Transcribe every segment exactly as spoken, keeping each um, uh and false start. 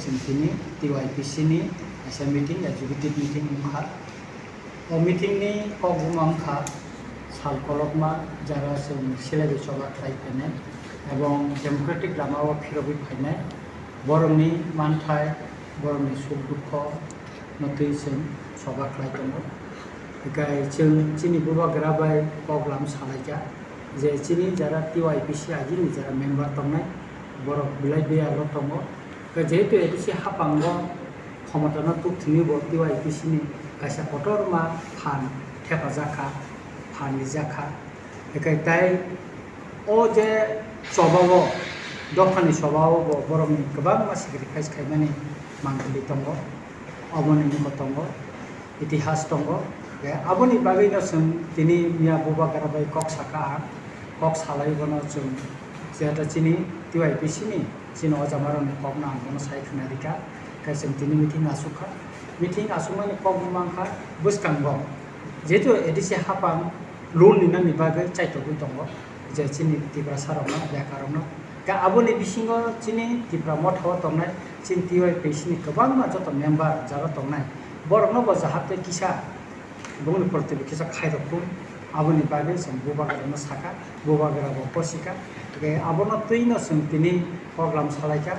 Chwng tini T Y P C ni kaisa meeting, executive meeting wngkha. O meeting ni kok buma wngkha sal kolokma, jara chwng silaibai choba khlai phainai ebong democratic lama o phirogwi phainai, borokni manthai, borokni suk dukho no twi chwng choba khlai tongo. Hikai chwng chini bubagra bai kok lam salaikha je chini jara T Y P C agini jara member tongnai, borok belai beyalo tongo. Hikai jehetu A D C haphango khomotano tukthwngwi bo T Y P C ni kaisa kotorma phan thepajak kha, phan rijak kha. Hikai tai o je chobao, dophani chobao bo borokni kwbangma sacrifice khaimani mangpili tongo, oboni wngkha tongo, itihas tongo. Hikai aboni bagwino chwng tini miya bubagra bai kok saka ang, kok salai bono chwng jehetu chini T Y P C ni chini ojamarokni kokno ang bono sai khna rikha. Hikai chwng tini meeting asuk kha, meeting asukmani kok buma wngkha bwskango jehetu A D C haphang loan ninani bagwi chaitogwi tongo, je chini Tiprasa rokno, beka rokno. Ka aboni bisingo chini Tipra Motha o tongnai, chini T Y P C ni kwbangma joto member jara tongnai, borokno bo jahate kisa bongni portwi bo kisa khairok thung. Aboni bagwi chwng bubagra no saka, bubagra bo kosika. Tei abono twino chwng tini program salaikha.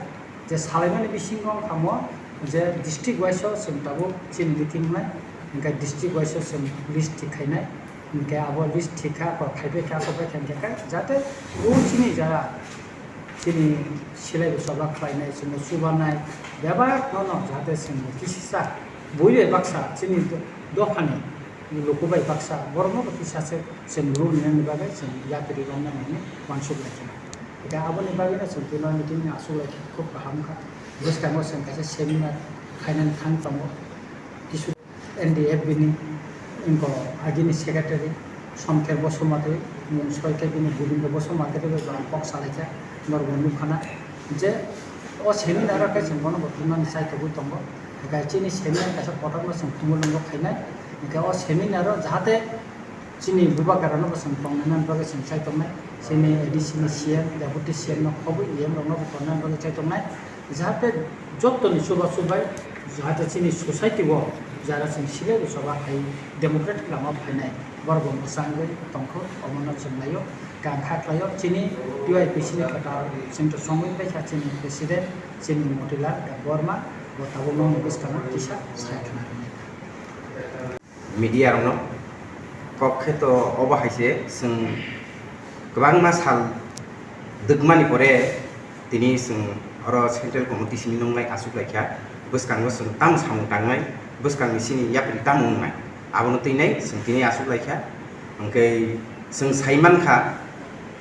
Je salaimani bisingo wngkha mo je district wise o chwng tabuk chini meeting wngnai, hinkhe district wise o chwng list thik khainai, hinkhe abo list thik kha, kok khaibai kha, kok bai kha, hinkhe kha jate o chini jara chini silai bo choba khlainai, chwngno chubanai, bebak no no jate chwngno kisisa bui bai baksa chini do-, dophani luku bai baksa borokno bo kisa se chwng rw nini bagwi chwng yapri romnani hinwi uansuk lai kha. Hinkhe aboni bagwino chwng tino meeting aswk lai kha, khub kaham kha. Bwskango chwng kaisa seminar khainani thang tongo. Kisu N D F B ni wngkha agini secretary Somker Basumatary, mung soi khe bini Gobindo Basumatary bai bo ang kok salai kha, norok bo nukha na. Je o seminar o khe chwng bono bo tubunani chai togwi tongo. Hinkhe chini seminar kaisa kotorma chwng Khumulwngo khainai. Hinkhe o seminar o jahate chini bubagrano bo chwng tongnainani bagwi chwng chai tongnai, chini A D C ni C M, Deputy C M no khobwi E M rokno bo tongnani bagwi chai tongnai, jahate jottoni chubachu bai jahate chini society o jara chwng silai rw choba khai democratic lama phainai borok bo mwchangwi tongkho, omono chwng naio. Kang kha khlaio chini T Y P C ni kwtal chwngno songwi paikha chini president chini Motilal Debbarma, bo tabukno bwskango kisa sai khna rwnai. Media rokno kok khe to obo hai se chwng kwbangma sal dwkmani pore tini chwng oro central committee simi nungnai aswk lai kha, bwskango chwng tamo samung tangnai, bwskangni chini yapri tamo wngnai, abono twinai chwng tini aswk lai kha. Hwnkhe chwng sai man kha,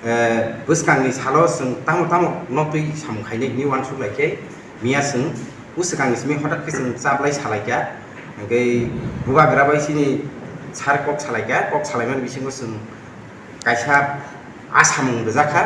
eh, bwskangni salo chwng tamo tamo no twi samung khainai hinwi uansuk lai khe, miya chwng bwskangni simi hotat khe chwng chaplai salai kha. Hwnkhe bubagra bai chini sar kok salai kha, kok salaimani bisingo chwng kaisa asamung rijak kha,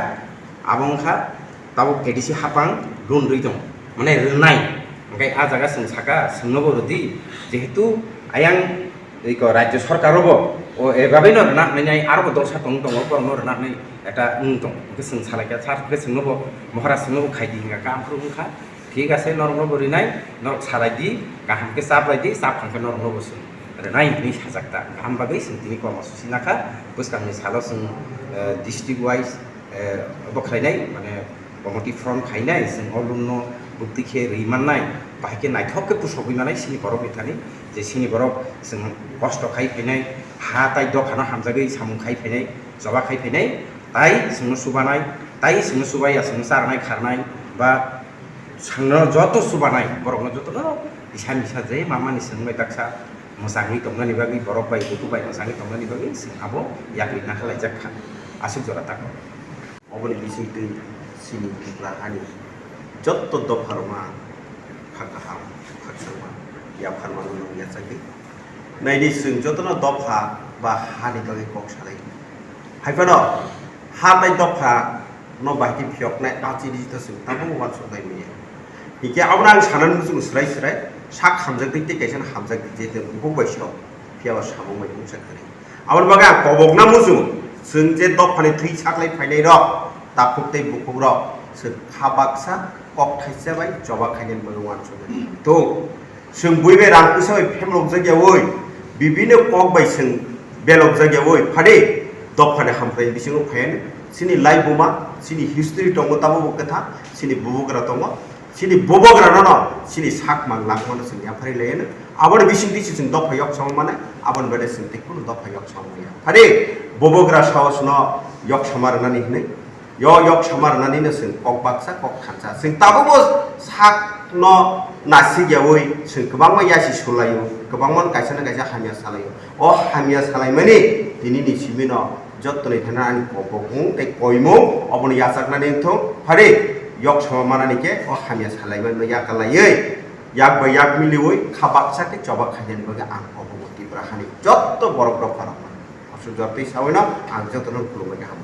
abo wngkha tabuk A D C hapang loan rwi tong, mane rwnai. Hwnkhe a jaga chwng saka, chwngnobo rwdi, jehetu ayang iko rajyo sorkar o bo o ebabe no rwna hwnwi aro bo dosa tong tongo, borokno rwna hwnwi eta wng tong. Hwnkhe chwng salai kha, sar hwnkhe chwngnobo, Maharaj chwngnobo khaidi hwnkha, kha aphuru wngkha. Thik ase, norokno bo rinai, norok salai di, kaham khe chap lai di, chap thang khe norokno bo chwng rinai hinwi sajak ta. Kaham bagwi chwng tini kormo susi nakha, bwskangni salo chwng, eh, district wise, eh, bo khlainai, mane committee form khainai, chwng o loan no bwktwi khe rwi mannai, bahai khe naithok khe pusogwi manai chini borok ni thani, je chini borok chwng kosto khai phainai, ha tai dopha no hamjagwi samung khai phainai, choba khai phainai, tai chwngno chubanai, tai chwngno chubai ya, chwngno charnai kharnai, ba Chwngno joto chubanai, borokno jotono kisa misa je mamani chwng bai baksa mwchangwi tongnani bagwi, borok bai buku bai mwchangwi tongnani bagwi chwng abo yakri nahalaijak kha. Aswk jora tako. Oboni bisingtwi chini Tripura hani joto dopharokno ang kha kaham, khakchangma, yapharma nung yachagwi. Naidi chwng jotono dopha ba hani bagwi kok salai. Haiphano ha tai dopha no bai khe phiyoknai a chini to chwng tabuk uansuknai manya. Hinkhe abono ang sanani muchungo swrai swrai sak hamjakdi tei kaisa hamjakdi je bukhuk bai se phiya ba samung bai mungsa kwrwi. Aboni bagwi ang kobokna muchungo chwng je dophani thwi saklai phainai rok takhuk tei bukhuk rok chwng kha baksa kok thaisa bai choba khainani bagwi uansuknai. Hmm. Tong, chwng bui bai rang puisa bai phemlokjak yaui, bibino kok bai chwng belokjak yaui, phadi dophani hamkrai bisingo phaiani. Chini lai buma, chini history tongo, tabukbo kwthang, chini bubagra tongo, chini bubagrano no, chini sak mang langmano chwng yapharwi laiano. Aboni bisingtwi se chwng dopha yok sama mane, aboni bade chwng tei kunu dopha yok sama manya. Phadi bubagra sahosno yok sama rwnani hinwi, yo yok sama rwnani no chwng kok baksa, kok thansa. Chwng tabukbo sakno nasik yaui chwng kwbangma yasi sulaio, kwbangma kaisa na kaisa hamya salaio. O hamya salaimani tinini simino jottoni thana ani kobokmung tei koimung obono yachaknani wngthung. Phadi yok sama manani khe o hamya salaimani no yakalaiwi, yak bai yak miliwi kha baksa khe choba khainani bagwi ang kobokmung Tipra hani jotto borok rok phano aswk jotoi sawino ang jotono khulumwi kaham.